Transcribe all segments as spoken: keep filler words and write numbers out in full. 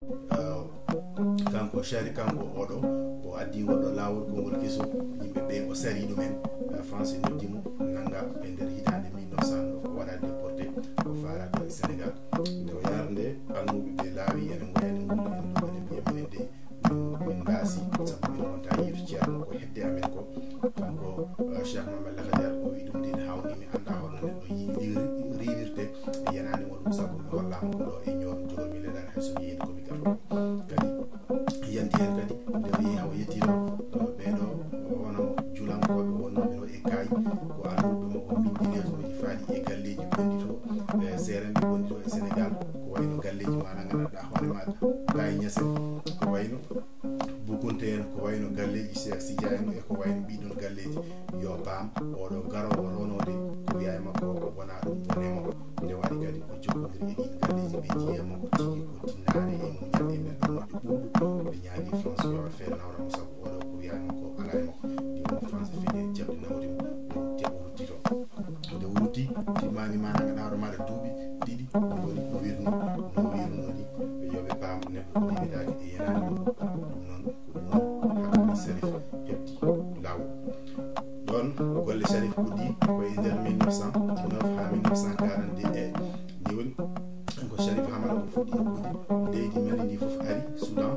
Eh, kanko Shari, kanko oɗo, o addi ngol ɗo laawol, konngol kesol, yimɓe ɓe o sari ɗumen. Eh, France noddi mo, nanga e nder hitaande mille neuf cent neuf, o waɗa déporté, o faara to Sénégal. Nde o yaara nde, almuɓe ɓe laawi ene ngoyani ngol, en ɗum ene mbiya minen de, min, min mbaasi, sabu min wonta yiitu ceerno, ko hedde amen ko. Kanko, eh, Cheikh Mohamed Lakhdar, o wi ɗum de, hawni mi annda holno neɗɗo yi-, riiwirte e yenaande muɗum, sabu mi hollaama ko ɗo e Nioro, jogormi lelaare hay so mi yehi ko mi gato. Kadi yanti heen kadi, nde o yehi haa o yettii ɗo, eh, ɓeeɗo, eh, wano julankooɓe wonnooɓe ɗo e Kaay, ko almuɓe makko mbindi leesuuji faaɗi e galleeji gonɗi to, eh, seeremɓe gonɗi to e Sénégal, ko wayno galleeji ma na nganndanɗaa hoore maaɗa, Baye Niass en, ko wayno Boukounta en, ko wayno galleeji Cheikh Sidia en, e ko wayno ɗii ɗoon galleeji. Yo paam, oɗo garoowo ronoode ko wiyaa e makko o, wonaa ɗum woni e makko. Nde waɗi kadi o jokkondiri e ɗiin galleeji, ɓe njiyi e makko tigi ko tinnaare e muñal e mbelɗo moƴƴo ɓuuɓɗo. Ɓe ñaagii France yo waɗ feere nawra mo, sabu oɗo ko wiyaa e makko o alaa e makko. Ɗi mo France fini jaɓde nawde mo, o te o ruttito. Nde o rutti, timmaani ma nanga nawra maɗa duuɓi ɗiɗi, ɗum woni o wirni, no o wirnoo ni, yo ɓe paam neɗɗo ko wiwetaake e yenaande mum. Ɗum noon, ko ɗum woni hakkille Sharif heɓti laawol. Ɗoon golle Sharif puɗɗi ko e nder mille neuf cent neuf haa mille neuf cent quarante-deux. E ni woni ko Sharif Hamada o fuɗɗi huɓɓude leydi Mali ndi fof ari, Soudan,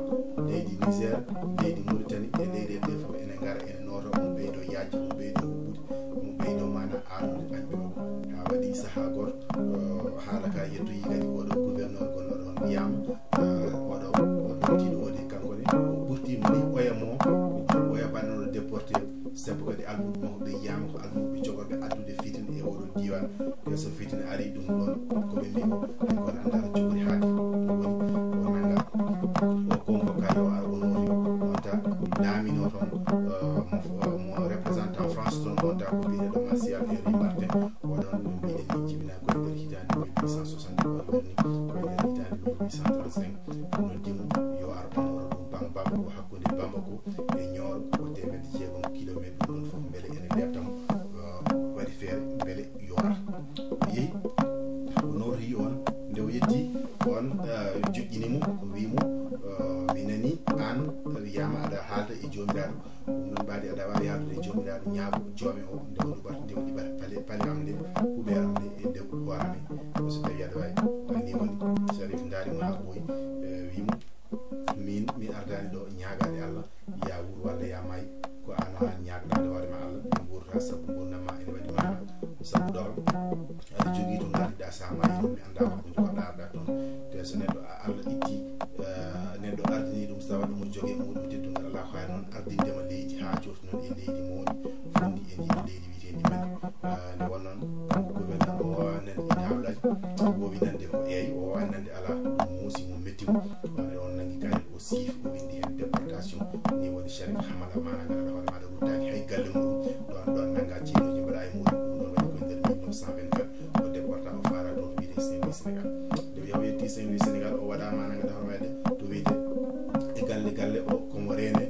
leydi Niger, leydi Mauritanie, e leyɗeele ɗe fof ene ngara, ene noota, omo ɓeydo yaajde, omo ɓeydo huɓɓude, omo ɓeydo maana aanude añɓe o. Haa waɗi sahaa gooto, eh, haala ka yettoyi kadi oɗo gouverneur gonɗo ɗoon wiyaama, eh, oɗo, o noddiiɗo o de kanko ne, o ɓurtiima ni oya mo, oya mbaɗanooɗo déporté, sabu kadi almuɓe makko ɓe yiyaama ko almuɓe jogorɓe addude fitina e oɗo diiwaan. Yeeso fitina ari ɗum ɗoon, ko ɓe mbii ko, hay gooto anndaa to jogori haade. Ɗum woni, o nannga, o convoqué yo ar, o nooti, on ta laaminoo toon, eh, mo, mo représentant France toon, on ta ko biyeteeɗo Martial Henri Martin. O ɗoon, no mbiɗen ni, jibinaa ko e nder hitaande mille huit cent soixante, o wirni ko e nder hitaande mille huit cent trente-cinq. Noddi mo yo ar, o noota ɗum Bam-, Bamako, hakkunde Bamako e Nioro ko teemedde jeegom kilomeetre, ɗum ɗoon fof mbele ene leepta mo, eh, waɗi feere mbele yo ar. O yehi, o nooti on, nde o yetti on, eh, joƴƴini mo, o wii mo, eh, mi nani aan wiyaama aɗa haalda e Joomiraaɗo, ɗum noon mbaadi aɗa waawi haaldude e Joomiraaɗo, ñaago joome o, nde o ɗuɓata, nde o ɗiɓata pale, pale am nde, kuɓeere am nde, e nde hoore am. Ko so tawii aɗa waawi, ko nii woni. Sharif ndaari mo haa ɓooyi, eh, wii mo, Min, mi ardaani ɗo ñaagaade Allah, yaa wuur walla yaa maay, ko aan o aan ñaagnaade hoore ma Allah, mi wuurata sabu nguurndam ma ene waɗi maana. Sabu ɗo aɗa jogii to ngardiɗaa, so a maayii noon, mi anndaa holko njogoɗaa ardaa toon. Te so neɗɗo a-, Allah itti, eh, neɗɗo ardinii ɗum, so tawat omo jogii e muuɗum teddungal, alaa ko haani noon ardinde ma leydi haa jofti noon e leydi mawndi, fonndi e ndi leydi wiyeteendi Mali. Eh, nde wonnoo kanko gouverneur o, o waawaa nande ɗi haawlaaji, o woowi nande ko eey, o waawaa nande alaa, ɗum muusi mo, metti mo. Ɗum ɗo on nanngi kaayel ko siifi, o winndi heen déportation. Nii woni Sharif Hamada, maana ngannduɗaa hoore maaɗa ruttaaki hay galle muɗum. Ɗoon, ɗoon nannga ceeɗuuji mbaɗa e muɗum. Ɗum ɗoon waɗi ko e nder mille neuf cent vingt-quatre, o déporta, o faara toon to wiyetee Saint-Louis Sénégal. Nde o yahi o yettii Saint-Louis Sénégal, o waɗa maana ngannduɗaa hoore maaɗa to wiyetee e galle, galle o, ko mo reene,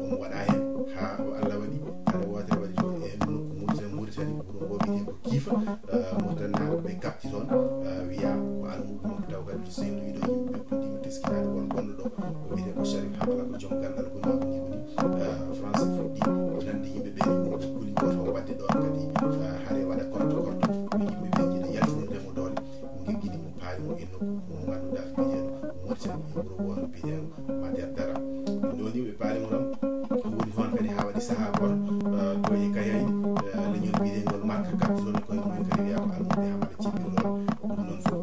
omo waɗa heen haa o Allah waɗi hare wootere waɗi to e nokku Mauritanie, Mauritanie, wuro ngo wiyetee ko Kiifa. Eh, Mauritanienaaɓe ɓe kaɓti toon, eh, wiyaa ko almuuɓe makko, taw kadi to Saint-Louis ɗo yimɓe ɓe puɗɗiima teskitaade won gonɗo ɗo, o wiyetee ko Sharif Hamada, ko joom ganndal, ko nii, ko nii, ko nii. Eh, France fuɗɗi nande yimɓe ɓe, ɗum kuli gooto o waɗde ɗoon kadi, eh, hare waɗa korto korto, ko yimɓe ɓe njiɗa yaltinirde mo doole, ngeggini mo, paari mo e nokku mo ngannduɗaa ko biyeteeɗo Mauritanie, e wuro wooto biyeteeɗo Madère Dara. Ɗum ɗo ni ɓe paari mo ɗon, o woni toon kadi haa waɗi sahaa gooto, eh, to e Kayayɗi, eh, leñol biyeteengol Marka, kaɓti toon e koye mum kadi wiyaa ko almuɓe Hamada Jibril ɗoon. Ɗum noon fof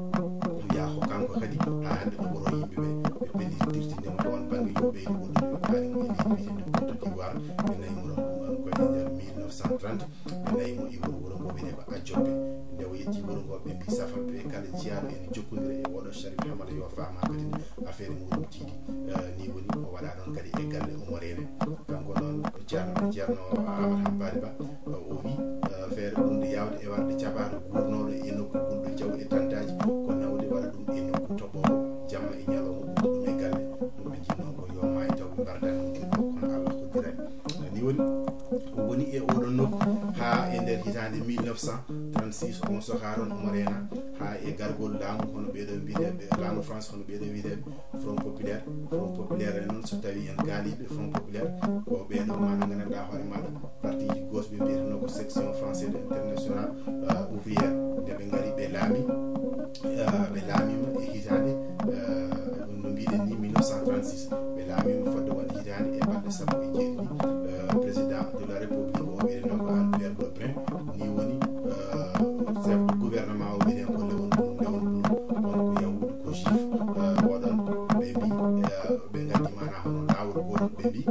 wiyaa ko kanko kadi haa hannde ɗoɓoroo yimɓe ɓe, ɓe pellitirtinde mo ɗoon bannge yo ɓeydu wondude ɓe paari mo e leydi biyeteendi Côte d'Ivoire. Ɓe nayi mo ɗoon, ɗum ɗoon ko e nder mille neuf cent trente. Ɓe nayi mo e wuro, wuro ngo wiyetee ko Ajjoppe. Nde o yettii wuro ngo, ɓe mbii safa ɓe kala jiyaaɗo ene jokkondira e oɗo Sharif Hamada yo faam haa kadi affaire muɗum tiiɗi. Eh, nii woni o waɗa ɗoon kadi e galle omo reene. Kanko noon Ceerno, Ceerno Amadou Hampari Ba, eh, o wii, eh, feere ɓurnde yaawde e warde caɓaaɗo guurnooɗo e nokku gulɗo jaw e tantaaji, ko nawde waɗa ɗum e nokku toɓoowo jamma e ñalawma, ɓurɗo ɗum e galle. Ɗum ɓe njinnoo ko yo maay taw ɓe mbardaani mo ɗum ɗo, kono Allah hoddiraani. Ni woni, o woni e oɗon nokku haa e nder hitaande mille neuf cent trente-six, omo sokaa toon, omo reena. haa e gargol laamu, hono ɓeeɗo mbiyeteeɓe laamu France, hono ɓeeɗo mbiyeteeɓe Front Populaire. Front Populaire en noon, so tawii en kaaliiɓe Front Populaire, ko ɓeeɗo maana nganndanɗaa hoore maaɗa parti ji gauche ɓe mbiyetenoo ko Section Française Internationale, euh, Ouvrière. Nde ɓe ngari ɓe laami, euh, ɓe laamiima e hitaande, euh, no mbiɗen ni mille neuf cent trente-six. Ɓe laamiima fodde wonde hitaande e balɗe sappo e jeeɗiɗi. Euh, président de la République o wiyetenoo ko Albert Lebrun, ni woni, euh, chef de gouvernement o wiyeten ko Léon Blum. Léon Blum, on ko yahuudu, ko juif. Euh, oɗon ɓe mbi, euh, ɓe ngaddi maana hono laawol gootol, ɓe mbi,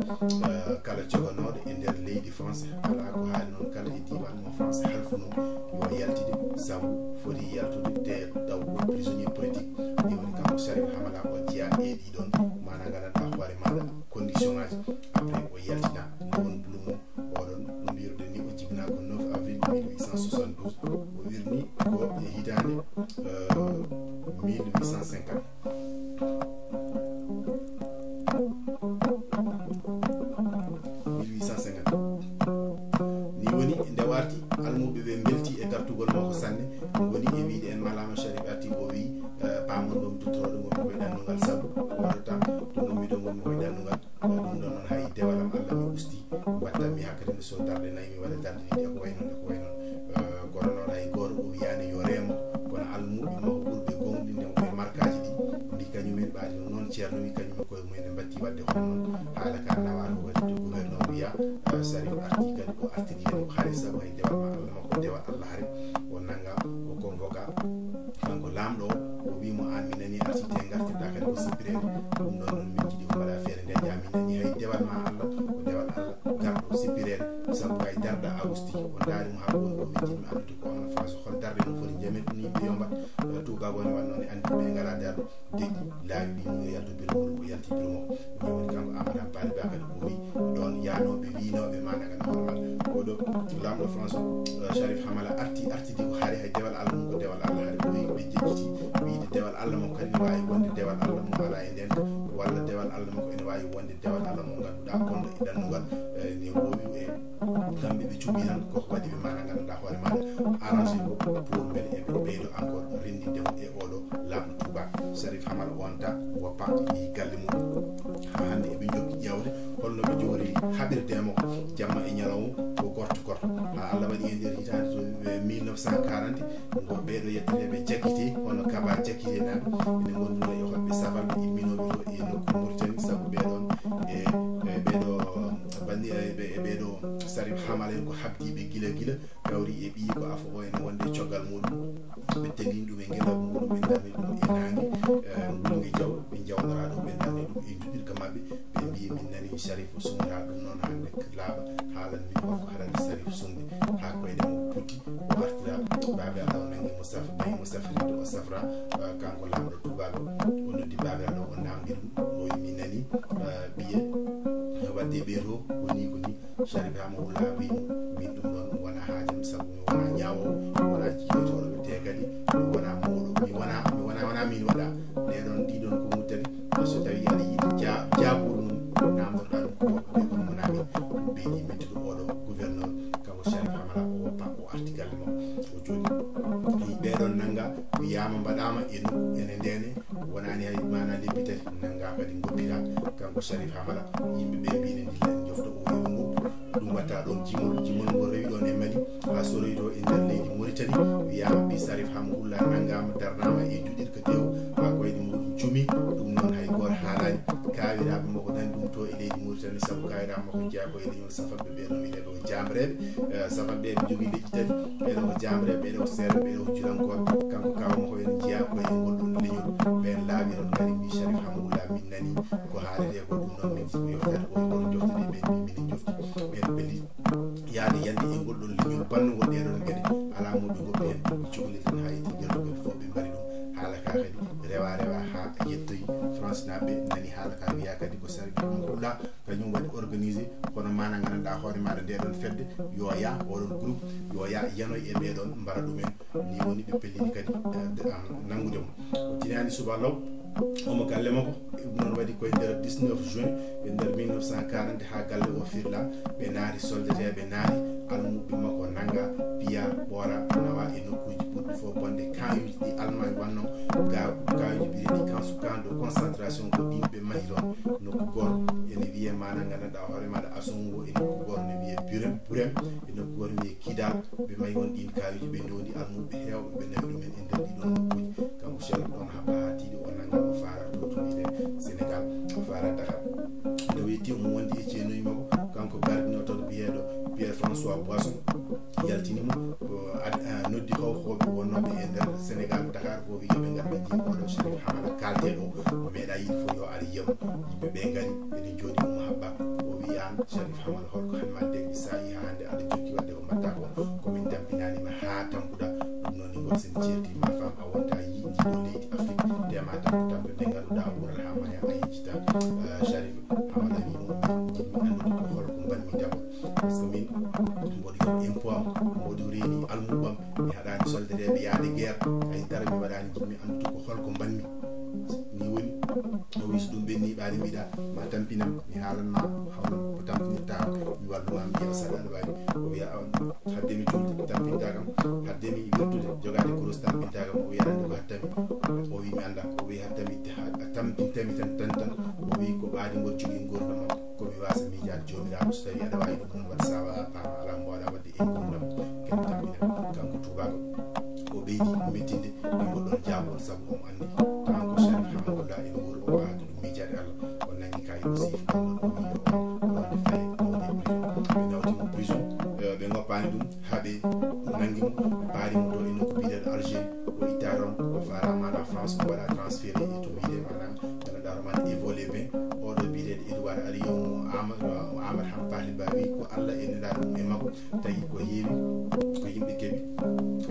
euh, kala joganooɗo e nder leydi France, alaa ko haali noon, kala e diiwaan mo France halfunoo, yo yaltide, sabu foti yaltude te taw ko prisonnier politique. Ni woni kanko Sharif Hamala o jeyaa e ɗiɗon, maana nganndanɗaa hoore maaɗa condition ŋaaji. Après o yaltina, Léon Blum, oɗon no mbiruɗen ni, o jibinaa ko neuf avril mille huit cent soixante-douze, o wirni ko e hitaande, euh, mille huit cent cinquante. Mille huit cent cinquante. Ni woni nde warti, almuuɓe ɓe mbelti e gartugol makko sanne. Woni e wiide en malaama Sharif arti o wi, eh, paamon ɗum duttoroɗo ngon koye ɗannungal, sabu oɗo temps to ngonmi ɗo ngonmi koye ɗannungal. Ɗum ɗon noon hay dewalam Allah mi usti, mbattanmi hakkadi nde so darɗe nayi mi waɗa darɗe ɗiɗi e ko wayi noon e ko wayi noon. Eh, kono noon hay gooto o wiyaani yo reemo, kono almuuɓe makko ɓurɓe gomɗinde mo e markaaji ɗi mbi kañumen ɓaadi no noon ceerno wi kañumen koye mumen ne mbatti waɗde hono noon. Haala ka nawaama ko kadi to gouverneur wiya, eh, Sharif arti kadi o artiri kadi ko haali sabu hay dewal ma Allah makko dewal Allah hari o nannga o convoqué. Kanko laamɗo o, o wii mo, "Aan mi nanii arti te ngartirɗaa kadi ko sippireede." Ɗum ɗon noon min jiɗi o mbaɗa feere nde jaa min nanii hay dewal ma Allah ko dewal Allah garɗo sippireede, sabu kay darɗa a usti. O ndaari mo haa ɓooyi o wejjini mi anndude ko on France hol darɗe no foti jamirɗum yimɓe yo mbaɗ. Tuubaago ne waɗ noon e anndi ɓe ngalaa darɗe. Deƴƴi laawi ɗi no yalto biro muɗum o yalti biro makko. Min woni kanko Amadou Hampani Ba kadi o wi ɗon yaanooɓe wiinooɓe maana ngana hoore maɗa. Oɗo laamɗo France o, eh, Sharif Hamala arti artidi ko haali hay dewal Allah mum ko dewal Allah hari o wi ɓe jejjiti wiide dewal Allah mum kadi ne waawi wonde dewal Allah mum alaa e nden walla dewal Allah mum ko ene waawi wonde dewal Allah mum ngannduɗaa kon e ɗannungal, eh, ne woowi e kamɓe ɓe cuɓi tan koko waɗi ɓe maana ngannduɗaa hoore maɗa arrangé ko pour mbele eɓe ɓeydo encore renndinde mo e oɗo laamɗo Touba. Sharif Hamala wonta woppa yehi galle mum. Haa hannde eɓe njokki ƴeewde holno ɓe jowri haɓirde mo jamma e ñalawma ko gorto gorto. Haa Allah waɗi e nder hitaande to mille neuf cent quarante ngo ɓeeɗo yetteteeɓe Jakite hono Kaba Jakite naaɓe ene ngonduno e hoɓɓe safarɓe imminooɓe to e nokku Mauritanie sabu ɓeeɗon e, e ɓeeɗo bandi e ɓe, e ɓeeɗo Sharif Hamala en ko habdiiɓe gila gila. Kawri e ɓiyi ko afo o ene wonde coggal muɗum. Ɓe tellini ɗum e ngelaw muɗum, ɓe darni ɗum e naange, eh, ngulnge jaw, ɓe jawnoraa ɗum, ɓe darni ɗum e njuɗirka maɓɓe. Ɓe mbii, "Min nani Sharif o sumoraa ɗum noon hannde laaɓa, haalan min holko haɗani Sharif sumde haa koyɗe mo putti." O artira baabiraaɗo o nangi mo saf-, nayi mo safrinde o safra, eh, kanko laamɗo tuubaaɗo. O noddi baabiraaɗo o naamndi ɗum, o wi, "Min nani, eh, ɓiye, wadde ɓe to, ko ni, ko ni." Sharif Hamawullah wi mo, "Min ɗum ɗon wona haajam, sabu mi wona ñaawo, mi wona jiiɗotooɗo, te kadi mi wona mawɗo, mi wona, mi wona, wona min waɗa. Ɗee ɗon, ɗii ɗon ko muttani, so tawi aɗa yiɗi ja-, jaabol mum, namdotoɗaa ɗum ko woɓɓe ɓe kono wona min." Ɗum ɓeydi mettude oɗo gouverneur, kanko Sharif Hamala, o woppa, o arti galle makko, o jooɗi. Ɓee ɗon nannga, wiyaama mbaɗaama e nokku ene ndene, wonaani hay maana lebbi tati nannga kadi ngoppita. Kanko Sharif Hamala, yimɓe ɓe mbiino ndilla en jofta o rewu ngu. Ɗum watta ɗon jimol, jimol ngol rewi ɗon e Mali, haa soroyto e nder leydi Mauritanie. Wiyaama ɓi Sharif Hamawullah nanngaama, darnaama e juɗirka tew, haa koyɗe muɗum cumi. Ɗum noon hay gooto haalaani. Kaawiraaɓe makko nani ɗum to e leydi Mauritanie, sabu kaawiraaɓe makko jeyaa ko e leñol safarɓe ɓe no wiyeteeɓe ko jaamreeɓe. Eh, safarɓe ɓe jogii leƴƴi tati, ɓeeɗo ko jaamreeɓe, ɓeeɗo ko seereɓe, ɓeeɗo ko julankooɓe. Kanko kaaw makko en jeyaa ko e ngol ɗon leñol. Ɓeen laawi ɗon ngari mbi Sharif Hamawullah min nani ko haalete ko, ɗum noon min jiɗi yoftaade o ngol joftude ɓe mbi minen jofti. Ɓeen pelli yaade yande e ngol ɗon leñol bannugol ɗee ɗon geɗe alaa mo ɓe ngoppi heen ɓe cukalel tan haa yetti njaltugol fof ɓe mbari ɗum. Haala ka kadi rewa rewa haa yettoyi France naaɓe nani haala ka wiya kadi ko Sharif Hamawullah kañum waɗi organisé kono maana nganndanɗaa hoore maaɗa nde ɗon fedde yo ya oɗon groupe yo ya yanoy e ɓee ɗon mbara ɗumen. Ni woni ɓe pellini kadi, eh, de, am, nanngude mo. O tinaani suba law, Omo galle makko, ɗum noon waɗi koye nder dix-neuf juin, e nder mille neuf cent quarante, haa galle o firla, ɓe naati soldateeɓe, naati almuɓɓe makko, nannga, piya, ɓoora, nawa e nokkuuji ɓurɗi fof bonde, kaayuuji ɗi Allemagne wannoo, ga-, kaayuuji mbiyeteeɗi camps, camps de concentration, ko ɗiin ɓe mahi toon. Nokku gooto ene wiyee, maanaam, nganndanɗaa hoore maaɗa, Asongo, e nokku gooto ne wiyee Burem, Burem, e nokku gooto ne wiyee Kidal. Ɓe mahi on ɗiin kaayuuji, ɓe ndoondi almuɓe heewɓe, ɓe nawi ɗumen e nder ɗiɗon nokkuuji. Kanko Sharif ɗoon haɓɓa haa tiiɗi, o nannga, o faara to, to wiyetee Sénégal, o faara Dakar. Nde o yetti, omo wondi e ceenuuji makko, kanko gardinoo toon biyeeɗo Pierre François Boisson, yaltini mo, o ad-, a, noddi hawhawɓe wonnooɓe e nder Sénégal, Dakar, fof, wi yo ɓe ngar ɓe njiya oɗo Sharif Hamada kaalteeɗo o, o meeɗaa yiide fof, yo ar yiya mo. Yimɓe ɓe ngari, eɗen njooɗii, omo haɓɓa. O wi, aan Sharif Hamada, holko hannde ma deeƴi, so a yii haa hannde aɗa jokki waɗde ko mbaɗtaa ko, ko min tampinaani ma haa tampuɗaa. Ɗum noon, e ngol sen ceerti, ma faam a wonta yii ndi ɗo leydi Afrik, te ma tampu tampe ɗe ngannduɗaa, a wuurat haa maya, a yejjitaa. Eh, Sharif Hamada wi mo, min njiɗmi anndude ko holko mbaɗmi d'abord. Par ce que min, mboɗo yoɓa impôt am, mboɗo reeni almuɓɓam, mi haɗaani soldateeɓe yaade guerre, hay dara mi waɗaani, njiɗmi anndude ko holko mbaɗmi. Ni woni, o wi, so ɗum ɓenni, ɓaade mbiɗa, ma tampinam, mi haalan ma hawno ko tampinirta kam, mi wallu ma, mi ƴeewa saɗa aɗa waawi. O wiya, a, hadde mi julde, tampinta kam, hadde mi wirtude, jogaade kurus, tampinta kam. O wiya, aɗa anndi ko hattami? O wi, mi annda. O wi, hattami, ha-, a tampintami tan, tan, tan. O wi, ko ɓaade ngol jogii nguurndam am. Ko mi waasa miijaade Joomiraaɗo, so tawii aɗa waawi ɗum noon waɗde, so a wa-, paama alaa mo mbaawɗaa waɗde e nguurndam, ken tampina kanko tuubaaɗo. O ɓeydi mettinde e ngol ɗon jaabawol, sabu omo anndi tan ko Sharif Hamahullah ene wuuri, o waawata ɗum miijaade Allah. O nanngi kaye o siifi ɗum noon, o wiyi yo on ɗoon e faye nawde prison. Ɓe nawti mo prison, eh, ɓe ngoppaani ɗum, haa ɓe nanngi mo, ɓe paari mo to e nokku biyeteeɗo Algérie. O itta toon, o faara maana France, o waɗa transféré e to wiyetee maana, ngannduɗaa hoore maana Evo-les-Bains. Oɗo biyeteeɗo Edouard Ariyo mo Ama-, mo Amadou Hampâté Bâ wi ko Allah e nelaaɗo mum e makko, tawi ko heewi ko yimɓe keɓi.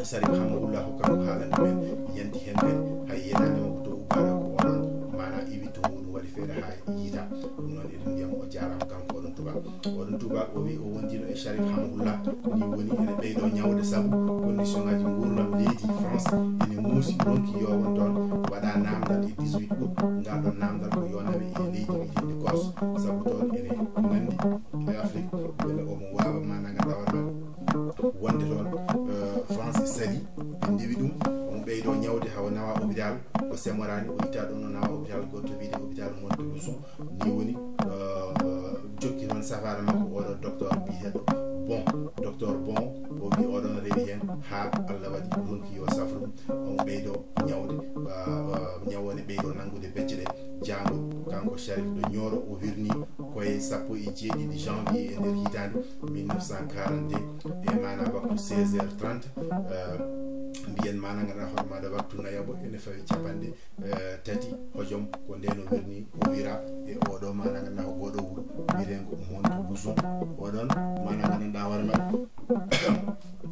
Sharif Hamahullah ko kanko haalani men, yanti heen kadi, hay yenaande makko to ubbaaɗo ko oɗon maana iwi to muuɗum, waɗi feere haa yiita. Ɗum noon eɗen mbiya mo o jaaraama kanko oɗon tubaab. Oɗon tubaab o wi o wondiino e Sharif Hamahullah, ni woni ene ɓeydo ñawde sabu condition ngaji nguurndam leydi France ene muusi, ronki yo won toon. Waɗa naamndal e dix-huit août, ngal ɗon naamndal ko yo nawe e leydi wiyeteendi Corse, sabu toon ene nanndi e Afrique, mbele omo waawa maana ngannduɗaa hoore ma wonde toon. Eh, France sali, ɓe ndewi ɗum, omo ɓeydo ñawde, hawa nawa hôpital, o semoraani, o itta ɗon, o nawa hôpital goɗɗo wiyetee hôpital Montluçon. Ni woni, eh, jokki toon safaara makko oɗo docteur biyeteeɗo Bon. Docteur Bon, o wi oɗon rewi heen haa Allah waɗi ronki yo safru ɗum. Omo ɓeydo ñawde, eh, eh, ñaw o ne ɓeydo nanngude becce ɗe. Jaango, kanko Sharif ɗo Nioro, o wirni koye sappo e jeeɗiɗi janvier e nder hitaande mille neuf cent quarante-deux, e maana waktu seize heures trente, eh, mbiyen maana ngannduɗaa hoore maaɗa waktu nayaɓo ene fawi capanɗe, eh, tati hojom, ko ndeen o wirni, o wira e oɗo maana ngannduɗaa ko goɗo wuro wiyeteengo Montluçon. Oɗon maana ngannduɗaa hoore maaɗa,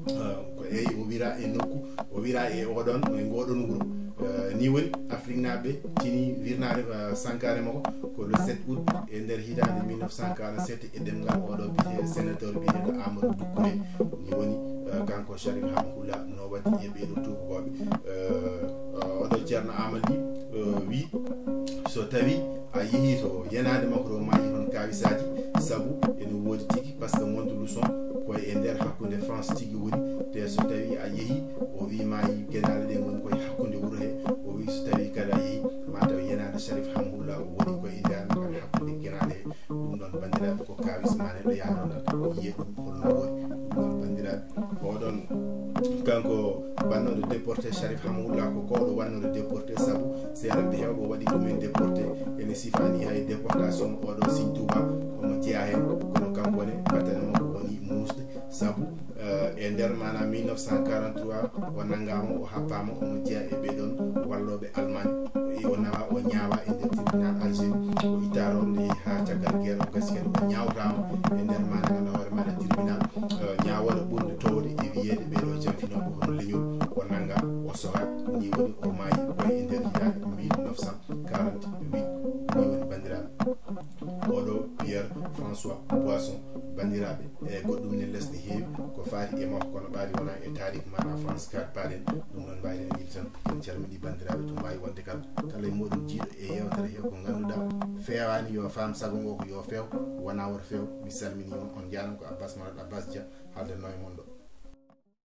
eh, ko eyi o wira e nokku, o wira e oɗon, e ngoɗon wuro. Eh, ni woni Afriknaaɓe tini wirnaade, eh, sankaare makko ko le sept août e nder hitaande mille neuf cent quarante-sept e ɗemngal oɗo biyetee sénateur biyeteeɗo Amadou Doucouré. Ni woni, eh, kanko Sharif Hamahullah no waɗi e ɓeeɗo tuubakooɓe. Eh, oɗo Ceerno Amadou Ly, eh, wi so tawi a yehi to yenaande makko to maayi toon kawisaaji, sabu ene woodi tigi, par ce que Montluçon ko e nder hakkunde France tigi woni, te so tawi a yehi, o wi maayi genaale ɗe ngoni koye hakkunde wuro he, o wi so tawi kadi a yehi, ma taw yenaande Sharif Hamahullah o woni koye nder kadi hakkunde genaale he. Ɗum ɗon, banndiraaɓe, ko kawis ma neɗɗo yaroɗa, yiye ɗum holno woni. Ɗum ɗon, banndiraaɓe, oɗon kanko wannooɗo déporté, Sharif Hamahullah, ko koɗo wannooɗo déporté, sabu seeɗa ɓe heewɓe waɗi ɗumen déporté. Ene sifani hay déportation oɗo Sëñ Tuuba, omo jeyaa heen, kono kanko ne battane makko woni muusde, sabu, eh, e nder maana mille neuf cent quarante-trois o nanngaama, o happaama, omo jeyaa e ɓee ɗoon wallooɓe Allemagne. E o nawa, o ñaawa e nder tribunal Algérie, o itta toon nde haa caggal guerre o gasi kadi o ñaawtaama e nder maana ngannduɗaa hoore maaɗa tribunal, eh, ñaawooɗe ɓurnde toowde e wiyeede ɓee ɗo janfinooɓe hono leñol, o nannga, o soka, ni woni o maayi ko e nder hitaande mille neuf cent quarante-huit. Ni woni, banndiraaɓe, oɗo Pierre François Boisson, banndiraaɓe, e goɗɗum ne lesɗe heewi ko faati e makko, kono ɓaade wonaa e taariik maana France quatre, paaɗen Ɗum noon mbayɗen wiide tan en calmini banndiraaɓe to mbaawi wonde kala, kala e mooɗon jiiɗo e yeewtere he ko ngannduɗaa feewaani yo faam, sago ngo ko yo feew, wona woto feew. Mi salmini on, on njaarama. Ko Abbas Malal Abbas Dia haaldanno e mon ɗo.